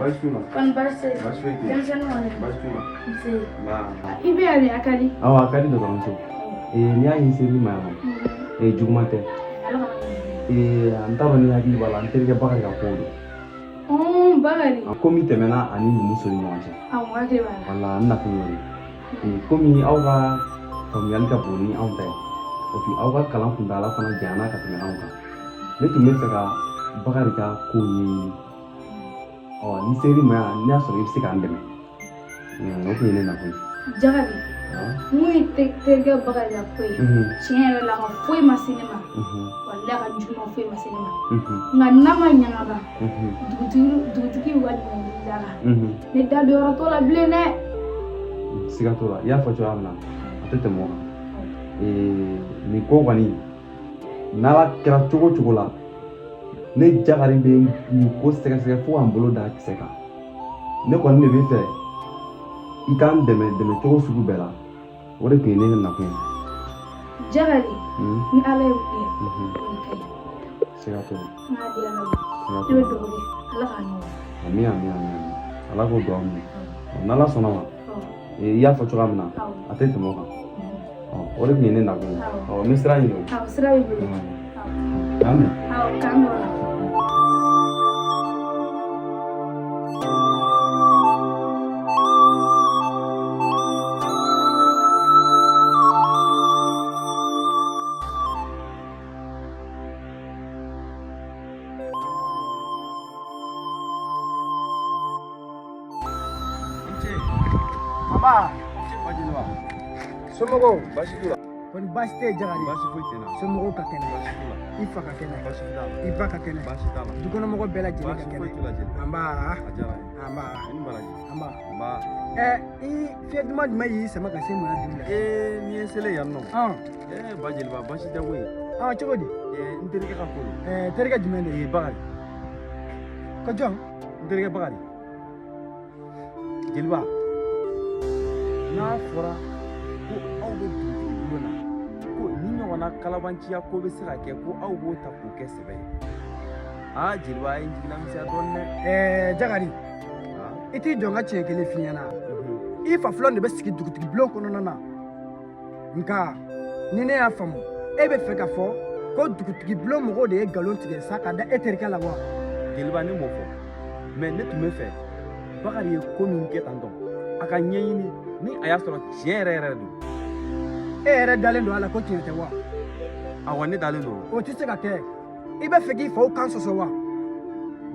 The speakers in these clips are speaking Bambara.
Baasi t'u la. Kɔni baasi tɛ yen. Baasi foyi tɛ yen. Denmisɛnninw kɔni. Baasi t'u la. Nse. Nba. I bɛ yan de, a ka di. Awɔ, a ka di dɔgɔtɔrɔmuso. N'i y'a ye ser'i ma yan nɔ, juguman tɛ. Ala ka N t'a dɔn ni hakili b'a la, n terikɛ Bakari ka kow don. Bakari. Ko min tɛmɛna ani numuso ni ɲɔgɔn cɛ. Awɔ, n hakili b'a la. Wala, n nakun y'o de ye. Komi aw ka faamuyali ka bon ni anw ta ye, et puis aw ka kalan kuntaala fana janyana ka tɛmɛ anw kan. Ne tun bɛ fɛ ka Bakari ka ko ɲɛɲini. Ɔ, ni ser'i ma yan, n'i y'a sɔrɔ i bɛ se k'an dɛmɛ. O tun ye ne nakun ye. Jakari, mun ye terikɛ Bakari ka ko ye? Tiɲɛ yɛrɛ la, a ka foyi ma se ne ma. Walahi, a ka juguman foyi ma se ne ma. Nka n'a ma ɲaga ban, dugutigi y'u ka ɲɔngiri da la. Ne da don yɔrɔ t'o la bilen dɛ. Siga t'o la, i y'a fɔ cogoya min na, a tɛ tɛmɛ o kan. Nin ko kɔni, n'ala kɛra cogo o cogo la, ne Jakari bɛ nin ko sɛgɛsɛgɛ fo k'an bolo da kisɛ kan. Ne kɔni de bɛ fɛ i k'an dɛmɛ dɛmɛ cogo sugu bɛɛ la. O de tun ye ne nakun ye. Jakari, ni Ala ye mun kɛ, o de ka ɲi. Siga t'o la. N k'a di Ala ma. Siga Ne t'o bɛ la. dugawu kɛ, Ala k'a nɔgɔya. Ami, ami, ami, ami, Ala k'o dugawu minɛ. N'Ala sɔnna ma, i y'a fɔ cogoya min na, a tɛ tɛmɛ o kan. O de tun ye ne nakun ye. N bɛ sira ɲini o. Awɔ, sira b'i bolo. K'an minɛ. Awɔ, k'an bɛn o la. Aba, somɔgɔw? Baasi t'u la. Kɔni baasi tɛ yen, Jakari? Baasi foyi tɛ n na. Somɔgɔw ka kɛnɛ? Baasi t'u la. I fa ka kɛnɛ? Baasi t'a la. I ba ka kɛnɛ? Baasi t'a la. Dukɔnɔmɔgɔ bɛɛ lajɛlen ka Baasi foyi kɛnɛ? t'u la, jeliba. Anba. A diyara n ye. Anba. I ni baraji. Anba. Nba. Ɛ, i fiɲɛ duman jumɛn y'i sama ka se ma dugu la? N'i ye selen yan nɔ. Ba jeliba, baasi tɛ koyi. Cogo di? N terikɛ ka ko don. Terikɛ jumɛn de? Bakari. Ko jɔn? N terikɛ Bakari. Jeliba, n'a fɔra ko aw bɛ dugutigi bulon na, ko ni ɲɔgɔnna kalabanciya ko bɛ se ka kɛ, ko aw b'o ta k'o kɛ sɛbɛ ye, aa jeliba, a ye n jigila misɛnya dɔɔni dɛ. Jakari, i t'i jɔ n ka tiɲɛ kelen f'i ɲɛna. I fa filanw de bɛ sigi dugutigi bulon kɔnɔna na. Nka ni ne y'a faamu, e bɛ fɛ k'a fɔ ko dugutigi bulon mɔgɔw de ye nkalon tigɛ sa ka da e terikɛ la wa? Jeliba, ne m'o fɔ, mɛ ne tun bɛ fɛ Bakari ye ko min kɛ tan tɔ, a ka ɲɛɲini ni a y'a sɔrɔ tiɲɛ yɛrɛ yɛrɛ don. E yɛrɛ dalen don a la ko tiɲɛ tɛ wa? Awɔ, ne dalen don. O tɛ se ka kɛ. I bɛ fɛ k'i faw kan sɔsɔ wa?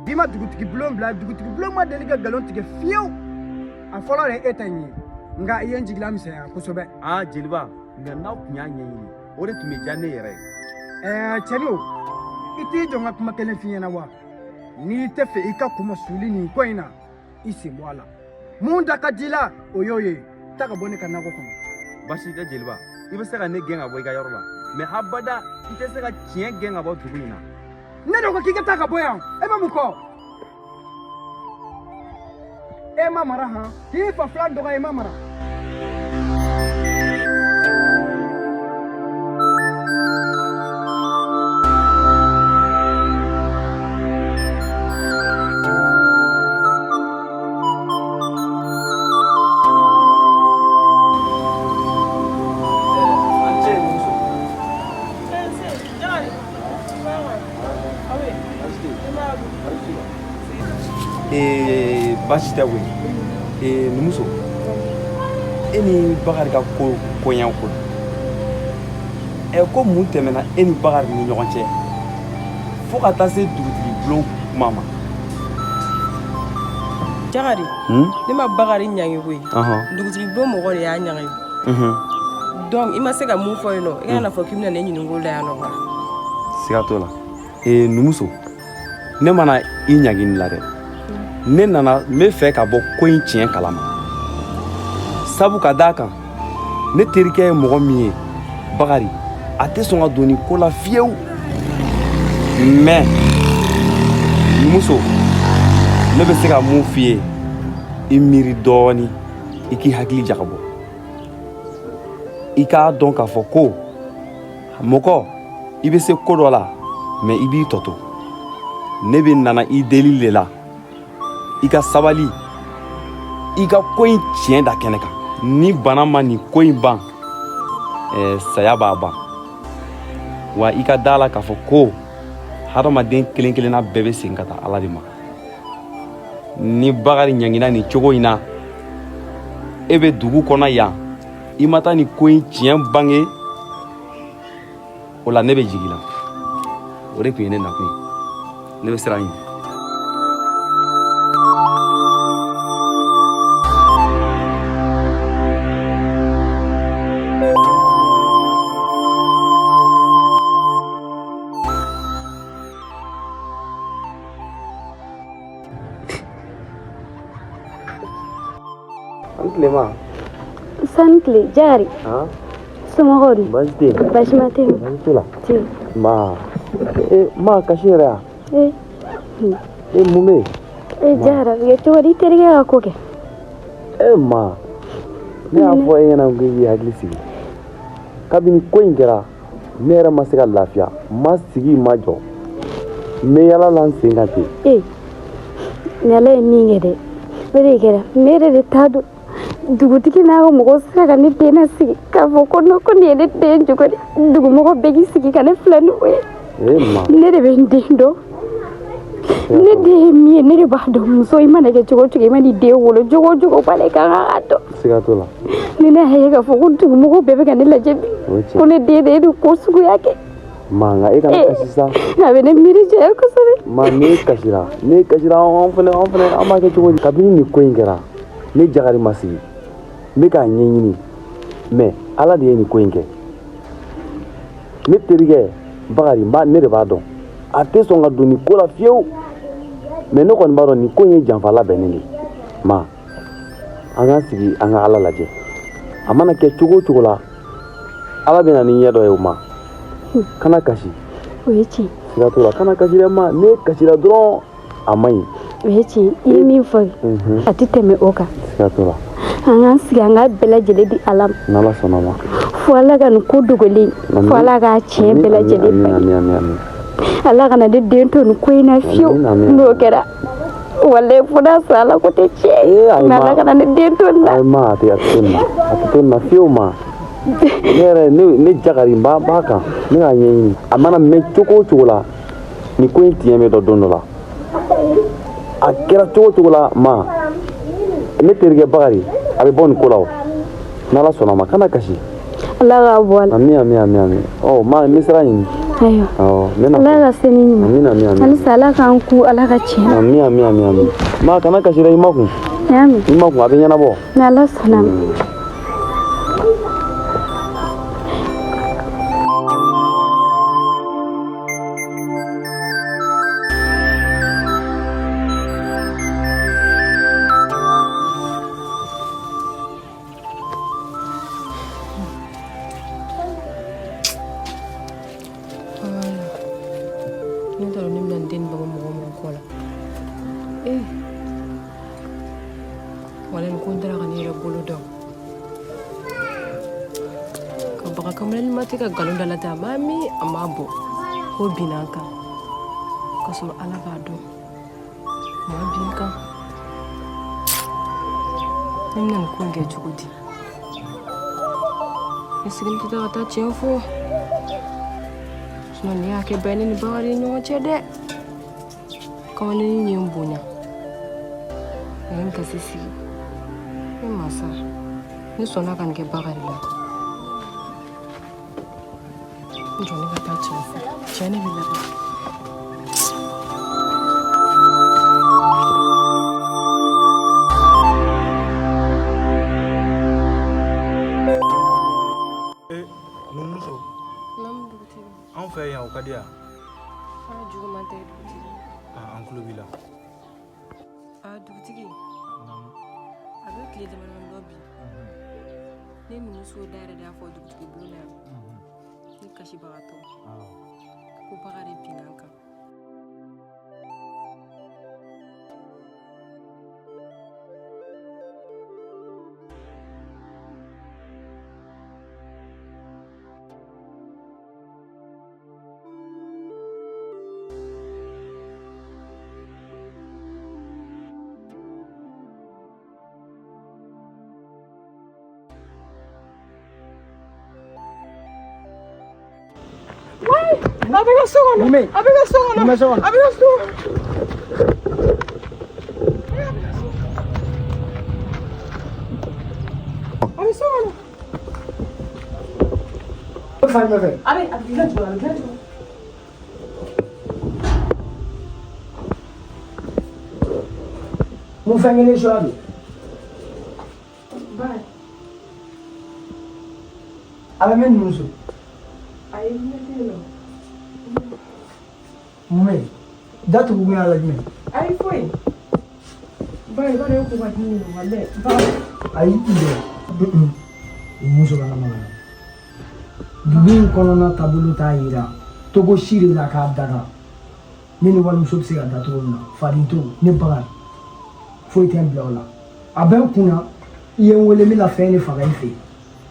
Bi ma dugutigi bulon bila, dugutigi bulon ma deli ka nkalon tigɛ fiyewu. A fɔlɔ de ye e ta in ye, nka i ye n jigila misɛnya kosɛbɛ. Aa jeliba, nka n'aw tun y'a ɲɛɲini, o de tun bɛ diya ne yɛrɛ ye. Cɛni o, i t'i jɔ n ka kuma kelen f'i ɲɛna wa? N'i tɛ fɛ i ka kunmasuli nin ko in na, i sen bɔ a la. Mun da ka di i la, o y'o ye. Taa ka bɔ ne ka nakɔ kɔnɔ. Baasi tɛ jeliba, i bɛ se ka ne gɛn ka bɔ i ka yɔrɔ la, mɛ abada i tɛ se ka tiɲɛ gɛn ka bɔ dugu in na. Ne de ko k'i ka taa ka bɔ yan. E ma mun kɔ? E ma mara han? K'i fa filan dɔgɔ, e ma mara. An cɛ ye muso. Baasi tɛ koyi. Numuso, e ni Bakari ka ko koɲɛ ko don. Ko mun tɛmɛna e ni Bakari ni ɲɔgɔn cɛ fo ka taa se dugutigi bulon kuma ma? Jakari, ne ma Bakari ɲangi koyi. Dugutigi bulon mɔgɔ de y'a ɲangi. Donc i ma se ka mun fɔ yen nɔ, i kana fɔ k'i bɛna ne ɲininka o la yan nɔ quoi. Siga t'o la. Numuso, ne mana i ɲangi nin la dɛ. Ne nana n bɛ fɛ ka bɔ ko in tiɲɛ kalama, sabu ka d'a kan ne terikɛ ye mɔgɔ min ye, Bakari, a tɛ sɔn ka don nin ko la fiyewu. Mɛ numuso, ne bɛ se ka mun f'i ye, i miiri dɔɔni, i k'i hakili jagabɔ, i k'a dɔn k'a fɔ ko mɔgɔ i bɛ se ko dɔ la, mɛ i b'i tɔ to. Ne bɛ nana i deli de la. I ka sabali, i ka ko in tiɲɛ da kɛnɛ kan. Ni bana ma nin ko in ban, saya b'a ban. Wa i ka da la k'a fɔ ko hadamaden kelen kelenna bɛɛ bɛ segin ka taa Ala de ma. Ni Bakari ɲangina nin cogo in na, e bɛ dugu kɔnɔ yan, i ma taa nin ko in tiɲɛ bange, o la ne bɛ jigin la. O de tun ye ne nakun ye. Ne bɛ sira ɲini. An tilema. Sani tile, Jari. Somɔgɔw dun? Baasi tɛ yen. Baasi ma tɛ yen. Baasi t'u la. Tɛ yen. Ma. Ma kasi yɛrɛ ya? Mun bɛ yen? Jara, a bɛ kɛ cogo di? I terikɛ ka ko kɛ. Ma. Ne y'a fɔ e ɲɛna ko i k'i hakili sigi. Kabini ko in kɛra, ne yɛrɛ ma se ka lafiya. N ma sigi, n ma jɔ. N bɛ yala la n sen kan ten. Ni Ala ye min kɛ dɛ, o de kɛra. Ne yɛrɛ de t'a dɔn. Dugutigi n'a ka mɔgɔw sera ka ne den lasigi k'a fɔ ko ko nin ye ne den jogo de. Dugumɔgɔ bɛɛ k'i sigi ka ne filɛ ni o ye. Ne de bɛ n den dɔn. Ne den ye min ye, ne de b'a dɔn. Muso, i mana kɛ cogo o cogo, i mana i den wolo cogo o cogo, b'ale kan k'a dɔn. Siga t'o la. Ni ne y'a ye k'a fɔ ko dugumɔgɔw bɛɛ bɛ ka ne lajɛ bi, ko ne den de ye nin ko suguya kɛ. Ma, nka e kana kasi sa. A bɛ ne miiri janya kosɛbɛ. Ma, n'e kasira, an fana an b'a kɛ cogo di? Kabini nin ko in kɛra, ne Jagari ma sigi. N bɛ k'a ɲɛɲini. Mais Ala de ye nin ko in kɛ. Ne terikɛ Bakari, ne de b'a dɔn. A tɛ sɔn ka don nin ko la fiyewu. Mais ne kɔni b'a dɔn nin ko in ye janfa labɛnnen de ye. Ma, an k'an sigi, an ka Ala lajɛ. A mana kɛ cogo o cogo la, Ala bɛ na ni ɲɛ dɔ ye o ma. Kana kasi. O ye tiɲɛ. Siga t'o la, kana kasi dɛ ma. N'e kasira dɔrɔn, a man ɲi. O ye tiɲɛ. I ye min fɔ, a tɛ tɛmɛ o kan. Siga t'o la. An k'an sigi, an k'a bɛɛ lajɛlen di Ala ma. N'Ala sɔnna ma. Fo Ala ka nin ko dogolen, fo Ala k'a tiɲɛ bɛɛ lajɛlen bange. Ala kana ne den to nin ko in na fiyewu. N'o kɛra, walayi fo n'a sɔrɔ Ala ko tɛ tiɲɛ ye. Ala kana ne den to nin na. Ayi ma, a tɛ to nin na. A tɛ to nin na fiyewu ma. Ne yɛrɛ, ne Jagari, n b'a kan. Ne k'a ɲɛɲini. A mana mɛn cogo o cogo la, nin ko in tiɲɛ bɛ dɔn don dɔ la. A kɛra cogo o cogo la, ma, ne terikɛ Bakari, a bɛ bɔ nin ko la o. N'Ala sɔnna ma, kana kasi. Ala k'a bɔ a la. Ami ami ami ami. Ma, n bɛ sira ɲini. Ayiwa. N bɛ na. Ala ka se ni ɲuman. Ami ami ami. Halisa Ala k'an ku, Ala ka tiɲɛ. Ami ami ami ami. Ma, kana kasi dɛ, i ma kun. Y'a mɛn. I ma kun, a bɛ ɲɛnabɔ. N'Ala sɔnna ma. Ne t'a dɔn ne bɛna n den bɔ mɔgɔ mɔgɔ kɔ la. Wala nin ko n taara ka ne yɛrɛ bolo dɔn. Ka baga kamalen ma tɛ ka nkalon da la ten, a m'a min, a m'a bɔ. Ko binna an kan. K'a sɔrɔ Ala b'a dɔn. Ma bin kan. Ne bɛna nin ko in kɛ cogo di? Ne sigilen tɛ taa ka taa tiɲɛ fɔ. Sinon nin y'a kɛ bɛɛ ne ni Bakari ni ɲɔgɔn cɛ dɛ. Kamalen ye n bonya. A ye n gasi sigi. Ne masa, ne sɔnna ka nin kɛ Bakari la. N jɔ ne ka taa tiɲɛ fɔ. Tiɲɛ de bɛ laban. Numuso. Naamu dugutigi. Anw fɛ yan o ka di yan. Juguman tɛ dugutigi. An tulo b'i la. Dugutigi. Naamu. A bɛ tile damadɔ bɔ bi. Ne numuso da yɛrɛ de y'a fɔ dugutigi bulon na yan. Ne kasibagatɔ. Ko Bakari binna an kan. A bɛ ka so kɔnɔ. Mun bɛ yen? A bɛ ka so kɔnɔ. Mun bɛ so kɔnɔ? A bɛ ka so kɔnɔ. A bɛ so kɔnɔ. O fan jumɛn fɛ? A bɛ dilan jukɔrɔ, a bɛ dilan jukɔrɔ. Mun fɛn kelen sura don? Bakari. A bɛ min numuso? Ayi, ne tɛ yen nɔ. Mun bɛ yen? Datugu kun y'a la jumɛn? Ayi, foyi. Bakari, i b'a dɔn e ko ka di ne ye walayi. Bakari. Ayi, i jɔ. Numuso kana maga. Dugu in kɔnɔna taabolo t'a yira togo si de la k'a daga. Ne ni walimuso bɛ se ka da cogo min na, faden to, ne Bakari foyi tɛ n bila o la. A bɛ n kun na, i ye n wele n bɛna fɛn de faga i fɛ yen.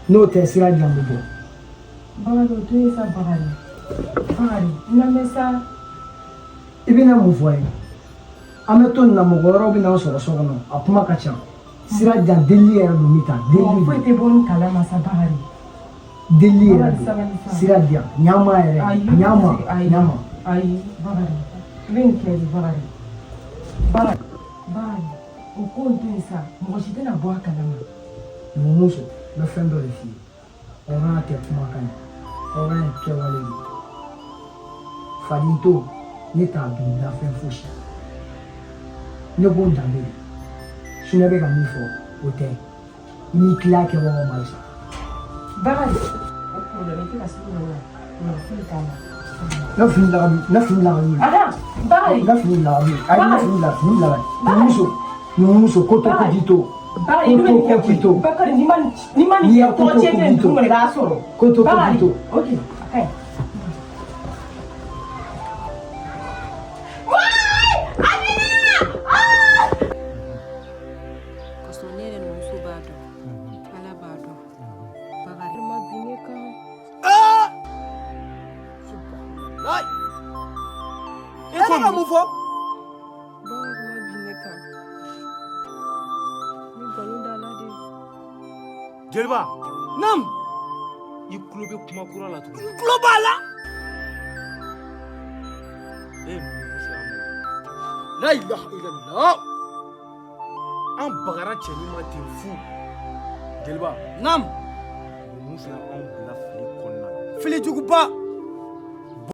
N'o tɛ sira jan bɛ bɔ. Bakari, o to yen sa Bakari. Bakari, n lamɛn sa. I bɛna mun fɔ n ye? An bɛ to nin na, mɔgɔ wɛrɛw bɛ n'an sɔrɔ so kɔnɔ, a kuma ka ca. Sira jan delili yɛrɛ don, n bɛ taa Mɔgɔ delili foyi don. tɛ bɔ n kalama sa Bakari. Delili yɛrɛ Bakari, don. sabali sa. Sira di yan, ɲama yɛrɛ, Ayi, ɲama, ayi. ɲama. Ayi, Bakari, i bɛ nin kɛ de Bakari. Bakari, Bakari, o ko in to yen sa, mɔgɔ si tɛna bɔ a kalama. Numuso, n bɛ fɛn dɔ de f'i ye. Hɔrɔnya tɛ kumakan ye, hɔrɔnya ye kɛwale de ye. Faden to, ne t'a dun dafɛn fosi. Ne ko n danbe de. Sinɛ bɛ ka min fɔ, o tɛ. I n'i tila a kɛbagaw ma halisa. Bakari, o problème i tɛ ka se o la, mɔgɔ foyi t'a la. N ka fini lagami, n ka fini lagami. Ada, Bakari. N ka fini lagami. Ayi, n ka fini la, fini lagami. Numuso, numuso, ko to ko k'i to. Bakari, Ko i bɛ to nin ko kɛ k'i koyi. to. Bakari, n'i ma nin N'i kɛ y'a ko tɔgɔ to tiɲɛ ko tɛ k'i nin to. dugu kɔnɔ i b'a sɔrɔ. Ko to ko k'i Bakari, to. ok, a ka ɲi. Ka sɔrɔ ne yɛrɛ numuso b'a dɔn, Ala b'a dɔn. Bakari ma bin ne kan. E bɛ ka mun fɔ? Bakari ma bin ne kan. N bɛ nkalon da la de. Jeliba. Naam. I tulo bɛ kuma kura la tuguni. N tulo b'a la. E ye numuso y'an bolo. La ilaha illallah. An bagara cɛnin ma ten fu. Jeliba. Naam. Numuso y'anw bila fili kɔnɔna la. Fili juguba.